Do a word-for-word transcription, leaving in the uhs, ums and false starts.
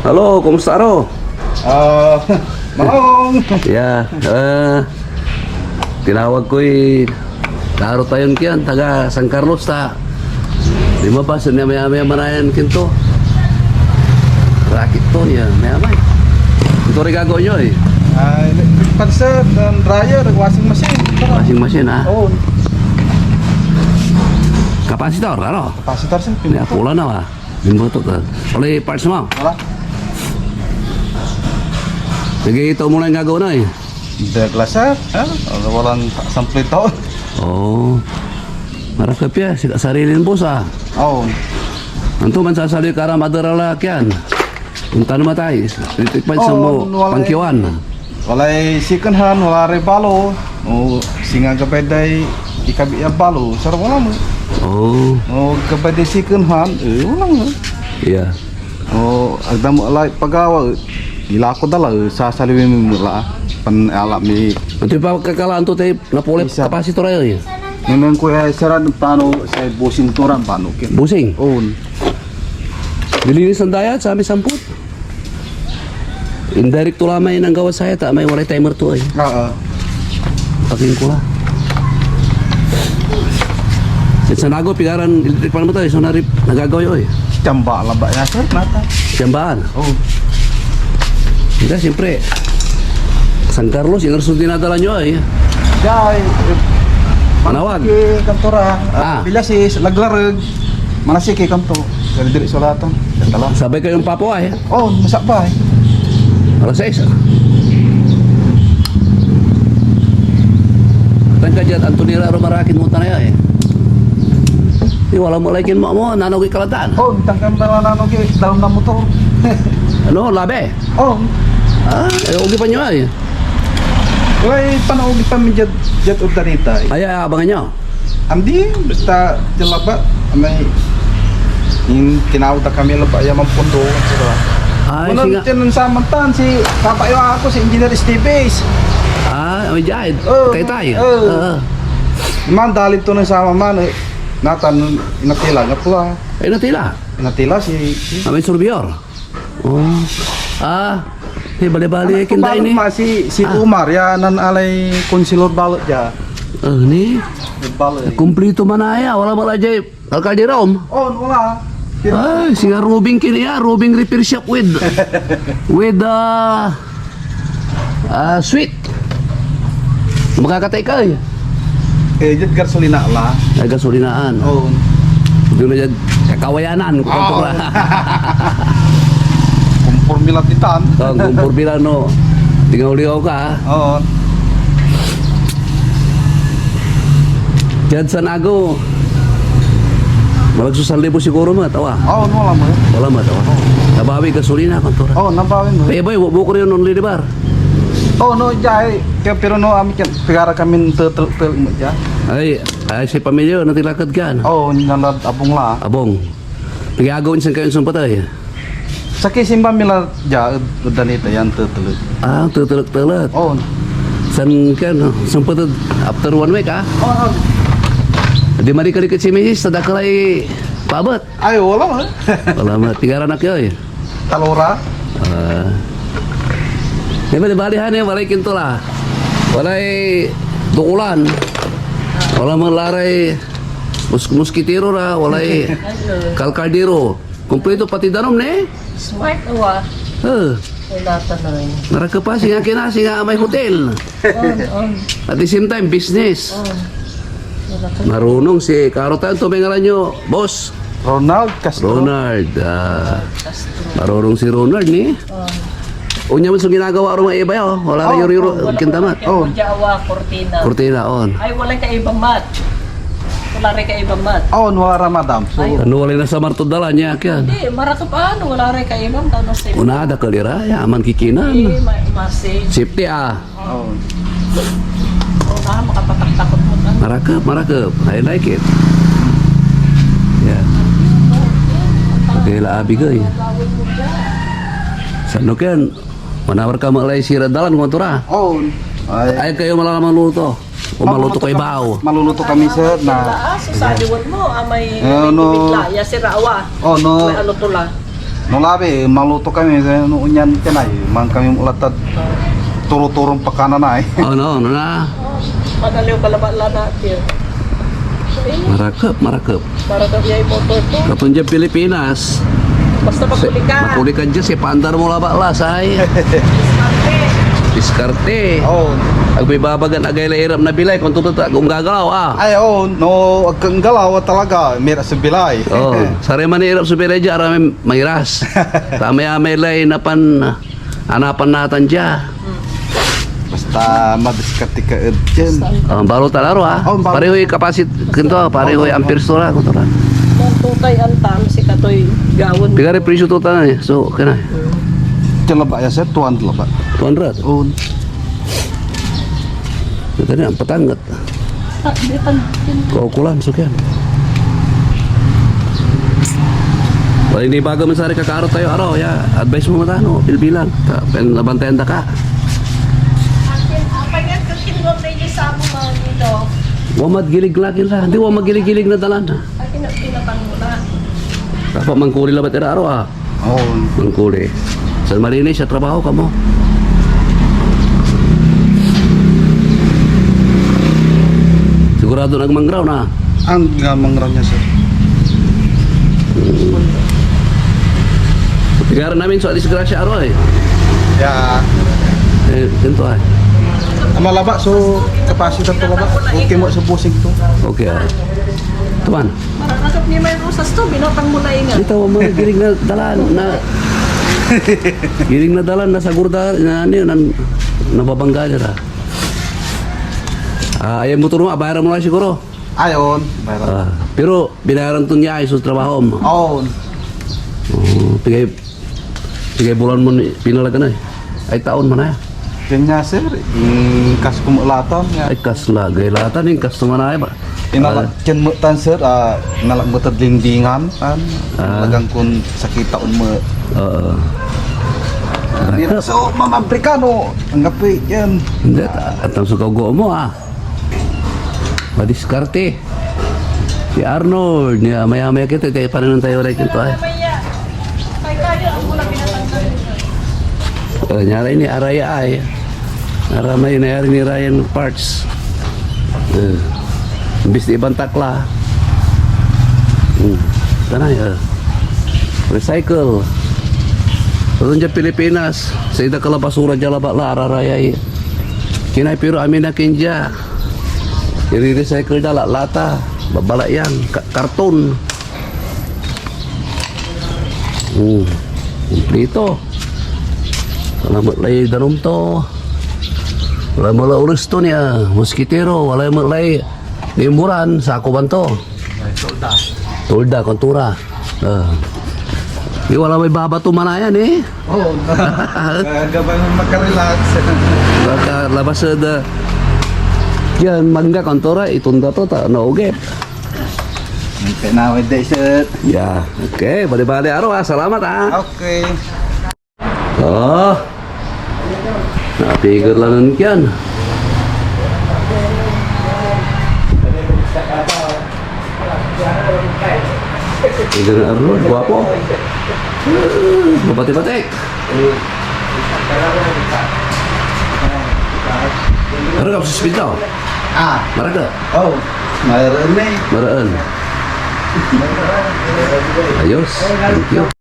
Hello, kumusta, aro? Ah, maong. Ya, eh, tinawag koy aro tayon kian, taga San Carlos, ta. Di mo pa, so niya maya-maya manayan kinto. Rakit to niya, maya-maya. Ito rin gagawin nyo eh. Ah, electric fan, sir, and dryer, washing machine. Washing machine, ah? Oo. Capacitor, ano? Capacitor, sir. May pinto. Pula na, ah. Bimboto ka. Wala yung parts mo? Wala. Sige, ito muna yung gagawin na eh. Douglas, sir. Ha? Walang samploy taon. Oo. Marakap ya, si-, sarili ng boss, ah. Oo. Anto man sasali ka ra maderala kian? Ang tanong matay, titikpan sa Oo, mo, wala pangkiwan. Walay second hand, wala ray balo. O, singa gabay day ikabi a balo, sir, wala mo. Oh. O, gabay day second hand, eh, wala mo. Yeah. O, agda mo alay pagawa, eh. Ilako da la, eh, sasaliwen mo la, pan ala mi. Anto pa kakalaan to, tay, napulip Isa. Kapasitor ayo, eh. Nengneng ko ya, sir, ano, paano sa busing to ran, paano, kin? Busing? On. Dilinisan da ya, sa amin sampot. Indirect to la may nanggawa saya, ta may walay timer to ay. Oo. Paking ko la. Sa nago, pigaran electric fan mo to, so narip, nagagawa yo, eh. Tiyamba la ba ya, sir, nata? Tiyambaan? Oo. Hindi, siyempre. San Carlos, inerso dinadala nyo, eh. Diya, eh, Manawag. Manawag. Kantora, Ah. ah, Villasis, Laglareg. Manasiki, kanto. Diri-diri so latan. Yan tala. Sabay kayong papo, ay? Oh, masakbay. Alas sais, ah. Tangka dyan, Antonira, Rumarakin mo tanaya, eh. Di, wala mo lay kin mo, mo, nanogi kalatan. Oh, tangka mo, nanogi, dalam na motor. Ano, labi? Oh. Ah, eh, ugi pa nyo, ay. Wala, eh, panaogi pa mi dyan, dyan o darita, eh. Ay, ay, abangan nyo. Andi, basta ti labat, amay, in, tinawag da kami labat ya manpondo, et cetera. Ay, Kunan sige. Tinan saman tan, si Papa yo ako, si Engineer Steve Ace. Ah, may died. Oh, Taytay. Oh. Ah. Man, dalin to nen sama man, eh, natan, inatila, nga pula. Ay, natila? Inatila si, si Amay surveyor? Oh. Ah, hey, bali-bali, Anak ko kinday balet ni. Ma, si, si Ah. Omar, ya nan alay konsilor balet ya. Ah, ni? Balet. Kumplito manaya, wala man la jay alkalde rom. Oh, wala. Ay, singa Robing kin ya, Robing repair shop with, with, ah, ah, sweet. Makakatay ka, eh. Eh, diad gasolina la. Ay, gasolinaan. Oo. Doon na dyan, kakawayanan, Oo. Kumpor la. Kumpor mi la ditan. Oo, kumpor mi la, no. Tingaw-lingaw ka, ha? Oo. Diad San Ago. Malagso san libo siguro, ma, tawa. Oo, wala mo. Wala, ma, tawa. Oo. Nabawi gasolina, kantora. Oo, nabawi mo. Kaya ba, buko rin only, di ba? Oh, no, jay, kaya pero no, ami kan, pigara kamin tetel-tel mo dya. Ay, ay, si pamilya, natilakad ka, no? Oh, nalad abong la. Abong. Nagagaw insan kayo sa patay? Sa kisimba mi la dya, ed, ed danita yan, tetel. Ah, tetelek-telek. Oh. San ka, no? San patay, after one week, ah? Oh, oh. Di marikalikat si misis, sa dakelay pabat. Ay, wala, eh. Wala, ma-, tigaran ak, yoy. Talora? Ah. Di ba, di bali, han, eh, walay kinto la. Walay dukulan. Wala man la ray mos-, moskitero ra, walay kalkaldero. Kompleto, pati danum, ne? Smart, awa. Eh. Ay, lata na rin. Naraka pa, singa kina, singa may hotel. On, on. At the same time, business. On. Marunong si Karotan. Tumay ngaran nyo, boss? Ronald Castro. Ronald, ah, Castro. Marunong si Ronald, ni? Oh. Unya mo so ginagawa ro nga iba, oh. Wala Oh, rin yuri-yuro, oh, wala kintamat. Kaya Oh. Jawa, Cortina. Cortina, on. Ay, wala kaiba mat. Wala rin kaiba mat. Oh, wala ra, madam. So, Ay. Ano, wala na sa marto dala niya, kaya? Hindi, marakap ano, wala rin kaiba mat. Ano, safe. Una, dakel ira, ya, aman kikinan. Hindi, ma-, ma-safe. Safety, ah. Oh. Oh, ah, makapataktakot mo ka. Marakep, marakep. I like it. Yeah. Kaya la abigay. Sano ken? Manawar ka malay sira dalan, kumanto ra. Oh. Ay. Ay, kayo malalaman luto. O maluto kayo bao. Maluluto kami, sir, na Ah, so saliwat mo, ah, may, Eh, may ano? Tubig la. Ya, sira, awa. Oh, no. May ano to la. No labi, maluto kami, no onyan kanay, man kami ulatad turo-turon pakananay. Oh, no, no na. Padaliw ka labat la natin. Marakep, marakep. Para daw iyay motor ko. Katon diad Pilipinas. Basta makuli ka. Makuli ka dyan, si pandar mo labat la, say. Diskarte. Diskarte. Oh. Agmo ibabagan agay la irap na bilay, kung tututa, kung gagalaw, ah. Ay, oh, no, agka galaw, talaga, mira sa bilay. Oh, saray manirap so bilay dyan, aramay mangiras. Tamay-amay lay napan, anapan natan dia. Basta madiskarte ka ed kien. Ah, baro talaro, ah. Oh, baro. Parehoy kapasit, kinto, parehoy amperes to ra, kinto ra. Yan, tutay antam, sikatoy gawaen. Pigaray presyo to ta, eh. So, okay na, eh. Kien labat ya, sir, two hundred labat. Two hundred? Oo. Ito na, ang patangat. Ah, di pa. Kaukulan, so kien. Walay nibaga man saray kakaaro tayo, aro, ya, advice mo mata, no, bilbilang. Ta, pen nabantayan da ka. Akin, apa yan, kung kinuha medyo sa mo, mga dito. Wa maggilig lagi la. Hindi, wa maggilig-gilig na dalan. Akin, pinatang mo na. Dapat mangkuli labat ira aro, ah. Oo. Mangkuli. San malinis ya trabaho kamo. Sigurado nagmangraw na. Ang, ah, mangraw niya, sir. Pigaran namin so disgrasya aro, eh. Ya. Eh, ganito, eh. Ang malaba, so, kapasidad to laba. Okay mo sa busing to. Okay, ah. Tuan. Mararagap ni may rosas to, binatang mo na ingat. Dito, mga girig na dalan na, girig na dalan na sagur da, na, ano yun, nan-, nababangga dyan, ah. Ah, ayan motor mo, abayaran mo lang siguro. Ayon, bayaran. Ah, pero binayaran ton ya, so trabaho mo. Oo. Oh, pigay, pigay bulan mo ni, pinalagan ay. Ay, taon man aya. Kanya, sir, inkas ko mo latan, ya. Ay, kas lagay latan, inkas to man aya ba? Inalak, ah, kien mo tan, sir, ah, inalak mo tad lingdingan, an, ah, lagan kon sakit taon mo. Oo. Ah, so, mga Amerikano, anggapoy, yan. Hindi, at ang sukaw mo, ah. Madiskarte. Si Arnold, ya, maya-maya kita, kaya pananon tayo, right, ito, ay. Eh, nyari ni Araya ay. Aramay nayari ni Ryan parts. Eh, imbis na iban takla. Hmm. Tanay, eh. Recycle. Katon dia Pilipinas, say dakel a basura dia labat la, ararayay. Kinay, pero amin akin dia. Iri-recycle da la, lata, babalayan, ka-, karton. Hmm. Kumplito. Wala met lay danum to. Wala met lay oles to nia, moskitero. Wala met lay nimuran, sako ban to. Ay, tolda. Tolda, kontura. Ah. Di wala may babato man ayan, eh. Oo. Gabay mo makarelax. Baka labas sa da-, yan, mangga, kontura, itunda to, ta, naugip. Okay, now with this, sir. Yeah. Okay, bali-bali, aro, ah. Salamat, ah. Okay. Oh. Napiger lang nun yan. Piger na Arnold, guwapo. Ah, mabati-bati. Ano ka, suspid ka, oh? Ah. Maraga? Oh, mayroon na eh. Maraan. Ayos. Thank you.